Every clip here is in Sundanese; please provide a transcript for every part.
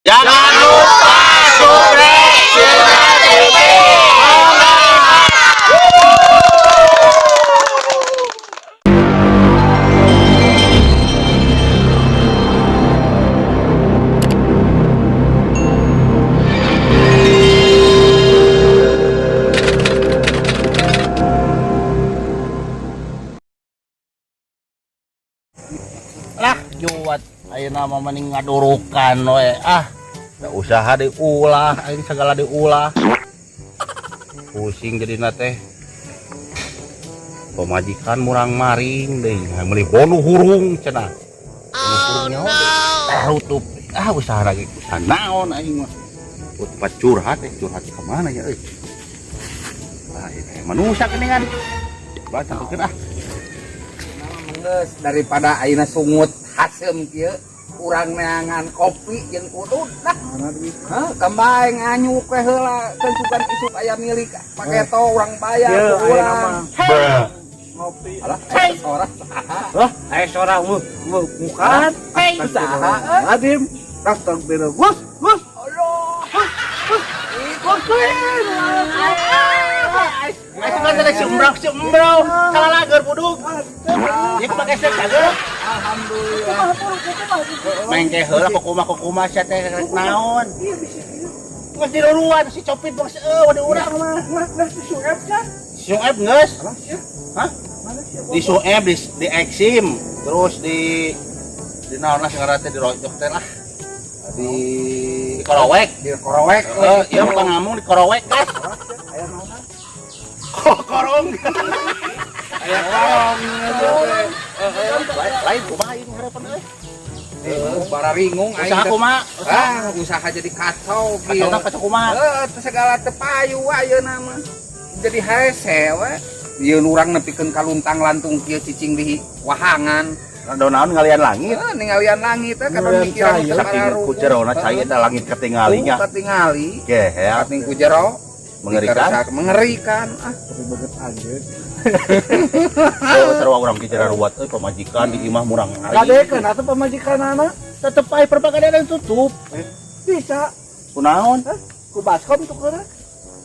Jangan lupa subscribe Sirna TV. Lah, juat ayeuna mah mending ngadurukan we ah. Da usaha diulah, aing segala diulah. Pusing jadina teh. Pamajikan murang maring deui, meuli bonu hurung cenah. Oh no. Tutup. Ah, usaha lagi usaha naon aing mah. Oh, tempat curhat eh, curhat ke mana ya euy? Ah, ini manusia geningan. Baca ah. Geus daripada ayeuna sungut haseum kieu urang neangan kopi jeung kudud lah. Hah, kembang nganyuk we heula keun sugan isuk aya milik paketo urang bayar Ieu, ku ayeuna urang. mah. Ngopi. Alah, aya sora saha? Wah, aya sora wuh, wuh, mukan. Saha? Eh? Adim, astagfirullah. Wus, wus. Aduh. Aing teh si umbrau si umbrau. Salah lager buduk. Ieu kumaha gesek cager? Alhamdulillah. Mengke heula kumaha kumaha sia teh rek naon. Geus diruruan si copit bang eueuh di urang mah. Nah, si Sueb kan? Si Sueb geus. Hah? Mana sih? Di Sueb di Eksim, terus di naon lah ngaranna teh di rojok teh lah. Di Korowek. Di korowek. Heeh, ieu mah ngamung di Korowek guys. Aya naonan? Korong. Aya korong. Lain kumaha ieu harapan euy. Eh, bararingung aing. Usaha teh. kumaha? Usaha Ah, usaha jadi kacau kieu. kacau kacau kumaha? Heeh, teu segala teu payu ayeuna mah. Jadi hese we. Ieu urang nepikeun ka luntang-lantung kieu cicing di wahangan. Rada naon ngalian langit. Heeh, ningalian langit teh kadon Ningalian mikiran cai. teu Saking ku jerona cai eta langit katinggalinya. Katingali. Geher. Kating ku jero. Mengerikan. Mengerikan. Ah, Tapi banget aja. Oh, sarua urang ki ruwat euy pamajikan di imah murang ari. Kadekeun atuh pamajikanana. Tetep ae perpagadean tutup. Bisa. Kunaon? Ku baskom tukeurna.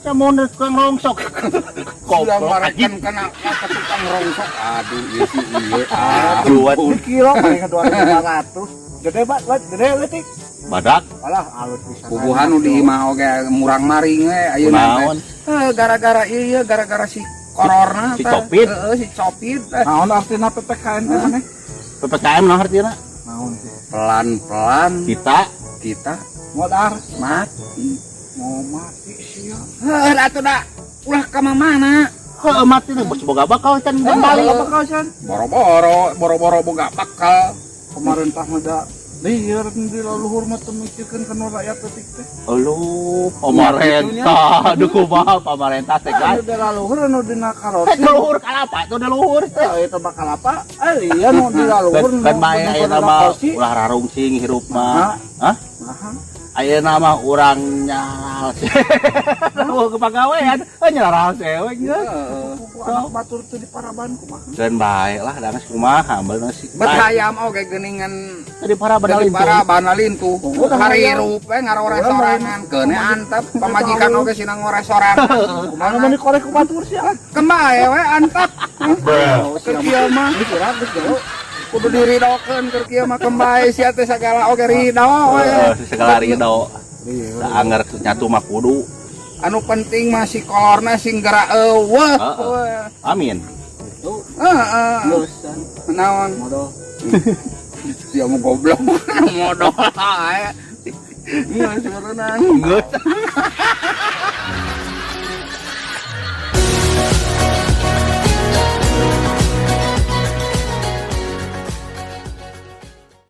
Samun tukang rongsok. sudah Goblok marekan anjing. kana ka tukang rongsok. Aduh, ieu sih ieu. Ah, Juat Di kilo paling 2500. Gede banget, gede leutik. Badak. Alah, alus pisan. Puguhan nu di imah oge murang-maring we ayeuna teh. Kunaon? Heuh, gara-gara ieu gara-gara si corona Si teh. Copit. Heeh, si Copit teh. Naon artina PPKM teh maneh? PPKM naon artina? Naon sih? Pelan-pelan Kita kita Modar mati. mau mati sia. Heuh, atuh da ulah ka mana? Heuh mati teh bos boga bakal can kembali. Apa kau san? Boro-boro, boro-boro boga bakal. Pemerintah mah da lieur di leluhur mah teu mikirkeun kana rakyat leutik teh. Aduh, pemerintah, aduh kumaha pemerintah teh Anu guys. di leluhur anu dina karosi. Eh, luhur kalapa itu di luhur teh. Eh, itu bakal apa? Eh, iya nu di leluhur nu Kan bae ayeuna mah kursi. ulah rarungsing hirup mah. Hah? Naha. Ayeuna mah urang nyalal. Eueuh kepagawean, eh nyalal we geus. Heeh. Pupu anak batur teu di paraban kumaha? Keun bae lah da geus kumaha bener sih. Bet hayam oge geuningan Tadi para dari badalin para banalin tuh. Oh, Harirup we ngarore sorangan, keune antep pamajikan oge sina ngore sorangan. Kumaha mun dikorek ku batur sia? Kembae we antep. Keur kieu mah Dikira geus jauh. kudu diridokeun keur kieu mah kembae sia teh sagala oge rido we. Heeh, segala rido. Da anger nyatu mah kudu. Anu penting mah si kolorna sing gerak eueuh. Heeh. Amin. Heeh. Naon? Modal. Sia mau goblok modal ae. Geus berenang. Geus.